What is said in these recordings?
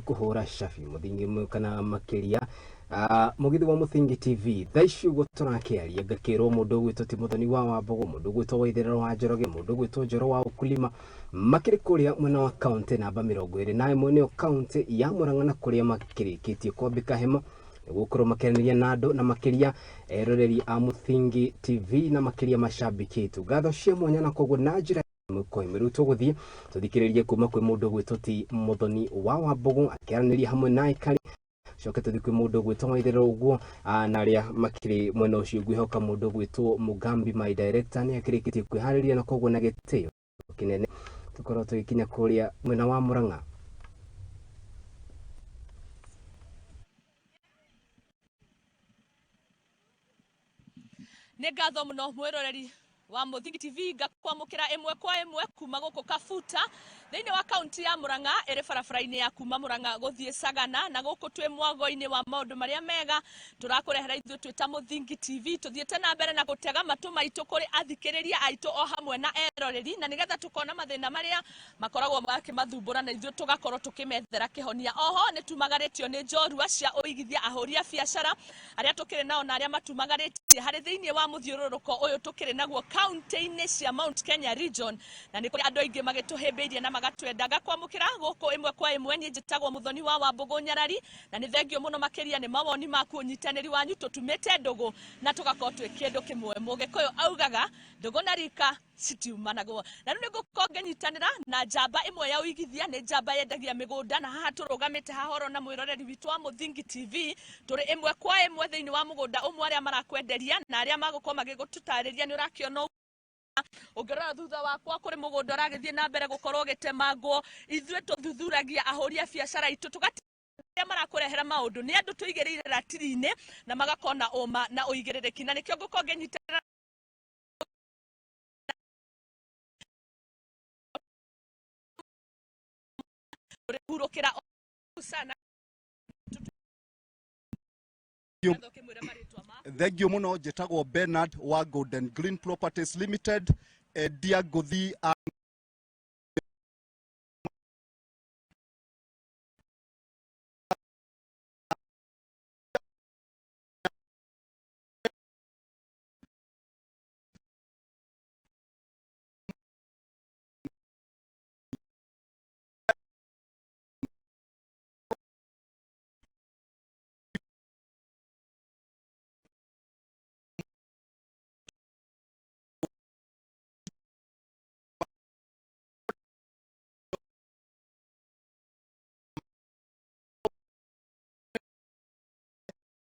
kũhũra cabi mũthingi kana makĩria mũgithi wa Mũthingi TV. Thaa ici ũguo tũrakĩaria ngakĩrwo mũndũ ũgwĩtwo ti Mũthoni wa Wambũgũ, mũndũ ũgwĩtwo Waitherero wa Njoroge, mũndũ ũgwĩtwo Njoro wa Ukulima makĩrĩ kũrĩa mwena wa kaũntĩ namba 21 nĩyo kaũntĩ ya Murang'a, na kũrĩa makĩrĩkĩtie kwambĩka hema nĩguo gũkorwo makĩaranĩria na andũ na makĩria eroreri a Mũthingi TV na makĩria macambĩki aitũ. Ngatho cia mwanya na koguo na njĩra ĩmwe kwa ĩmwe rĩu tũgũthiĩ tũthikĩrĩrie kuma kwĩ mũndũ ũgwĩtwo ti Mũthoni wa Wambũgũ akĩaranĩria hamwe na aikari, coke tũthiĩ kwĩ mũndũ ũgwĩtwo Waitherero ũguo na arĩa makĩrĩ mwena ũcio. Ngwĩhoka mũndũ ũgwĩtwo Mũgambi my director nĩ akĩrĩkĩtie kwĩharĩria na koguo na gĩtĩo kĩnene tũkorwo tũgĩkinya kũrĩa mwena wa Murang'a. Nĩ ngatho mũno mwĩroreri wa Mũthingi TV, ngakwamũkĩra ĩmwe kwa ĩmwe kuma gũkũ Kabuta thĩinĩ wa kaunti ya Murang'a, ĩrĩ barabara-inĩ ya kuma Murang'a gũthiĩ Sagana, na gũkũ twĩ mwago-inĩ wa maũndũ marĩa mega tũrakũrehera ithuĩ twĩ ta Mũthingi TV. Tũthiĩte na mbere na gũtega matũ maitũ kũrĩ athikĩrĩria aitũ o hamwe na eroreri, na nĩgetha tũkona mathĩna marĩa makoragwo makĩmathumbũra na ithuĩ tũgakorwo tũkĩmethera kĩhonia. Oho nĩ tumagarĩtio nĩ njorua cia ũigithia, ahũri a biacara arĩa tũkĩrĩ nao na arĩa matumagarĩtie harĩ thĩinĩ wa mũthiũrũrũko ũyũ tũkĩrĩ naguo kaunti-inĩ cia Mount Kenya region, na nĩ kũrĩ andũ aingĩ magĩtũhĩmbĩirie na magatwenda. Ngakwamũkĩra gũkũ ĩmwe kwa ĩmwe, niĩ njĩtagwo Mũthoni wa Wambũgũ Nyarari, na nĩ thengio mũno makĩria nĩ mawoni maku, ũnyitanĩri wanyu, tũtumĩte ndũgũ na tũgakorwo twĩ kĩndũ kĩmwe. Mũgĩkũyũ augaga ndũgũ na rika citiumanagwo. Na rĩu nĩ ngũkorwo ngĩnyitanĩra na njamba ĩmwe ya ũigithia, nĩ njamba yendagia mĩgũnda, na haha tũrũgamĩte haha ũrona mwĩroreri witũ wa Mũthingi TV, tũrĩ ĩmwe kwa ĩmwe thĩinĩ wa mũgũnda ũmwe arĩa marakwenderia na arĩa magũkorwo magĩgũtũtarĩria. Nĩ ũrakĩona ũngĩrora thutha wakwa kũrĩ mũgũnda ũragĩthiĩ na mbere gũkorwo ũgĩtemangwo. Ithuĩ tũthuthuragia ahũri a biacara aitũ tũgati arĩa marakũrehera maũndũ nĩ andũ tũigĩrĩire ratiri-inĩ na magakorwo na ũma na ũigĩrĩrĩki, na nĩkĩo ngũkorwo ngĩnyitanĩra hurũkĩra sana. Thengio mũno. Njĩtagwo Bernard wa Golden Green Properties Limited, endia ngũthi a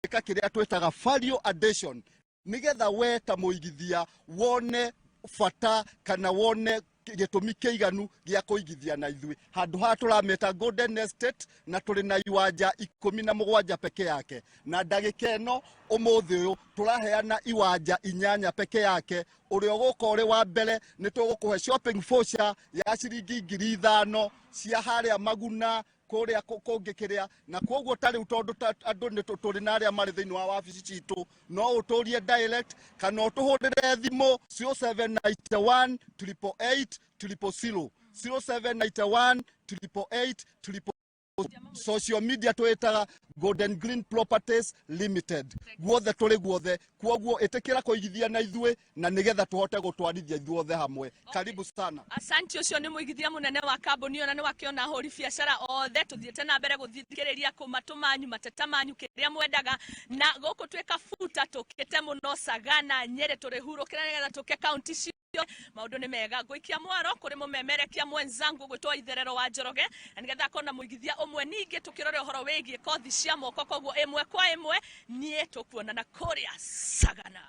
gwĩka kĩrĩa twĩtaga value addition, nĩgetha we ta mũigithia wone bata kana wone gĩtũmi kĩiganu gĩa kũigithia na ithuĩ. Handũ haha tũrameta Golden Estate, na tũrĩ na iwanja 17 peke yake, na ndagĩka ĩno ũmũthĩ ũyũ tũraheana iwanja 8 peke yake. Ũrĩa ũgũka ũrĩ wa mbere nĩ tũgũkũhe shopping voucher ya ciringi 5,000 cia harĩa Maguna kũrĩa kũngĩ kĩrĩa. Na koguo ta rĩu tondũ andũ nĩ tũrĩ na arĩa marĩ thĩinĩ wa wabici citũ, no ũtũrie direct kana ũtũhũrĩre thimũ 0791 888 000, 0791 888 000. Social media twĩtaga Golden Green Properties Limited guothe, tũrĩ guothe. Kuoguo ĩtĩkĩra kũigithia na ithuĩ na nĩgetha tũhote gũtwarithia ithuothe hamwe. Karibu sana. Asante. Ũcio nĩ mũigithia mũnene wa kambuni ĩyo, na nĩ wakĩona ahũri biacara othe tũthiĩte na mbere gũthikĩrĩria kũmatũ manyu, mateta manyu, kĩrĩa mwendaga. Na gũkũ twĩ Kabuta tũkĩte mũno Sagana, Nyĩrĩ, tũrĩhurũkĩra nĩgetha tũke kaunti ciothe. Maũndũ nĩ mega. Ngũikia mwaro kũrĩ mũmemerekia mwenzangu gwĩtwo Itherero wa Njoroge, na nĩgetha akorwo na mũigithia ũmwe ningĩ tũkĩrore ũhoro wĩgiĩ kothi cia moko. Koguo ĩmwe kwa ĩmwe niĩ tũkuonana kũrĩa Sagana.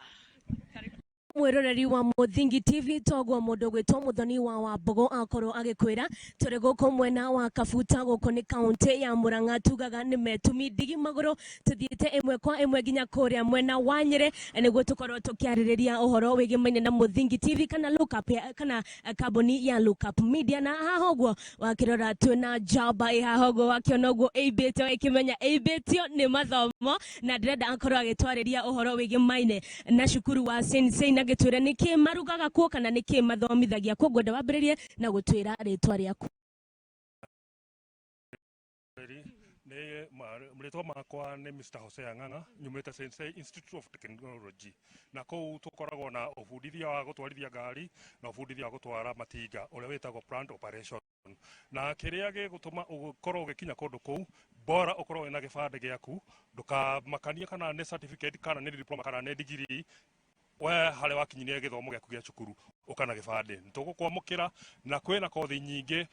Karibu. Mwiroreri wa Muthingi TV, toguo mundu gwitwo Muthoni wa Wambugu akorwo agikwira, turi guku mwena wa Kabuta, guku ni kaunti ya Murang'a. Tugaga ni metumi ndigi maguru, tuthiite imwe kwa imwe nginya kuria mwena wa Nyeri niguo tukorwo tukiaririria uhoro wigimaine na Muthingi TV kana Lookup kana kambuni ya Lookup Media. Na haha uguo wakirora twina njamba ĩ haha ũguo, wakiona ũguo ĩimbĩtio, ĩkĩmenya ĩimbĩtio nĩ mathomo, na ndĩrenda akorwo agĩtwarĩria ũhoro wĩgĩmaine na cukuru wa Sensei na gĩtwĩre nĩkĩ marugaga kuo kana nĩkĩ mathomithagia kuo. Ngwenda wambĩrĩrie na gũtwĩra rĩtwa rĩaku. Mwĩroreri, nĩ marĩtwa makwa nĩ Mr. Hosea Ng'ang'a, nyumĩte Sensei Institute of Technology, na kũu tũkoragwo na ũbundithia wa gũtwarithia ngari na ũbundithia wa gũtwara matinga ũrĩa wĩtagwo plant operation. Na kĩrĩa gĩgũtũma ũkorwo ũgĩkinya kũndũ kũu, bora ũkorwo wĩna gĩbandĩ gĩaku, ndũkamakanie kana nĩ certificate kana nĩ diploma kana nĩ degree, we harĩa wakinyirie gĩthomo gĩaku gĩa cukuru ũka na gĩbandĩ, nĩtũgũkwamũkĩra na kwĩna kothi nyingĩ.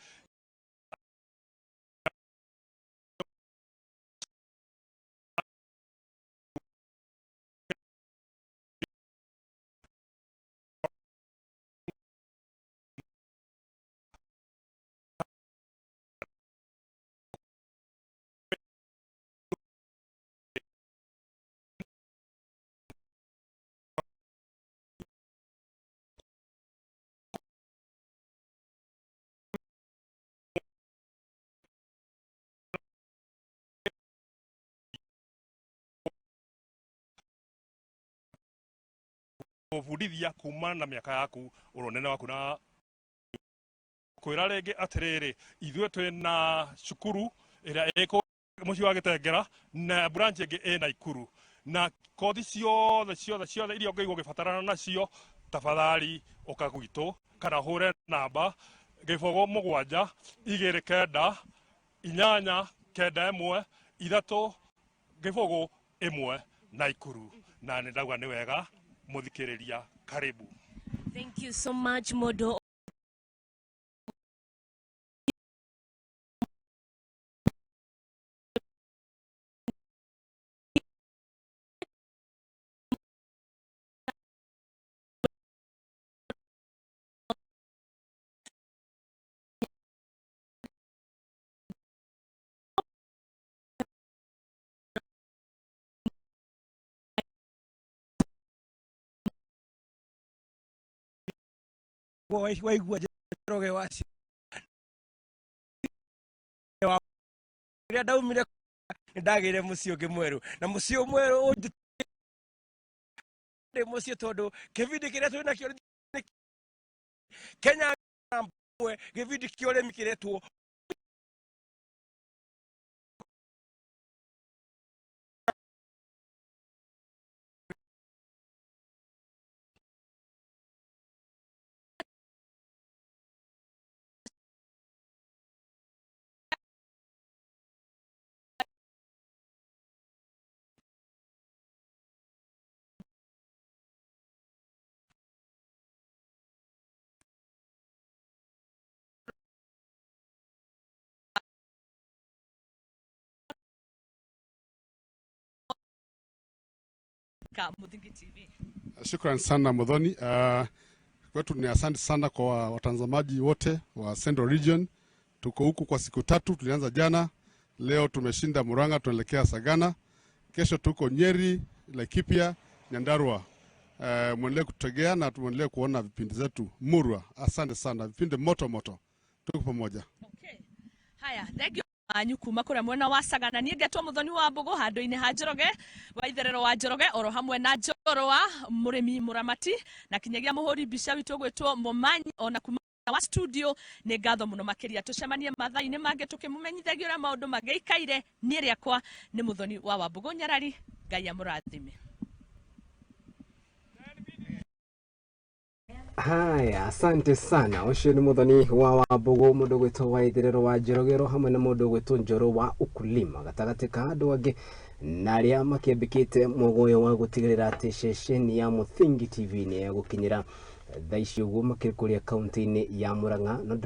Gũbundithia kuma na mĩaka yaku, ũrũnene waku, na kwĩra rĩngĩ atĩrĩrĩ, ithuĩ twĩ na cukuru ĩrĩa ĩkũ mũciĩ wa Gĩtengera na branch ĩngĩ ĩ Naikuru, na kothi ciothe ciothe ciothe iria ũngĩigua ũgĩbatarana nacio, tafadhali ũka gwitũ kana ũhũre namba 0 7 2 9 8 9 1 3 0 1 Naikuru. Na nĩ ndauga nĩ wega mũthikĩrĩria, karibu. Thank you so much, mũndũ. Waigua Njoroge wa rĩrĩa ndaumire nĩ ndagĩire mũciĩ ũngĩ mwerũ, na mũciĩ ũyũ mwerũ ndĩ mũciĩ tondũ kĩbindi kĩrĩa twĩ nakĩo nĩ Kenya namba ĩmwe, gĩbindi kĩa ũrĩmi kĩretwo Ka Muthingi TV. Shukran sana, Muthoni. Kwetu ni asante sana kwa watazamaji wote wa Central Region. Tuko huku kwa siku 3, tulianza jana, leo tumeshinda Murang'a, tunaelekea Sagana. Kesho tuko Nyeri, Laikipia, Nyandarua. Mwendelee kututegea na tuendelee kuona vipindi zetu murwa. Asante sana, vipindi moto moto. Tuko pamoja. Okay. Haya, thank you manyu kuma kuria mwena wa Sagana. Niĩ ngetwo Muthoni wa Mbũgũ handũ-inĩ ha Njoroge wa Itherero wa Njoroge, oro hamwe na Njoro wa mũrĩmi mũramati na kinyagia mũhũri mbica witũ gwĩtwo Mũmanyi, ona kuma wa studio nĩ ngatho mũno makĩria. Tũcemanie mathaa-inĩ mangĩ tũkĩmũmenyithagia ũrĩa maũndũ mangĩikaire. Niĩ rĩakwa nĩ Muthoni wa Wambũgũ Nyarari. Ngai amũrathime. Haya, asante sana. Ũcio nĩ Muthoni wa Wambũgũ, mũndũ gwĩtwo wa Itherero wa Njorogero, hamwe na mũndũ gwĩtwo Njoro wa Ukulima, gatagatĩ ka andũ angĩ na arĩa makĩambĩkĩte mũgoyo wa gũtigĩrĩra atĩ ceceni ya Mũthingi TV nĩ yagũkinyĩra thaa ici ũguo makĩrĩ kũrĩa kaunti-inĩ ya Murang'a. No ndĩra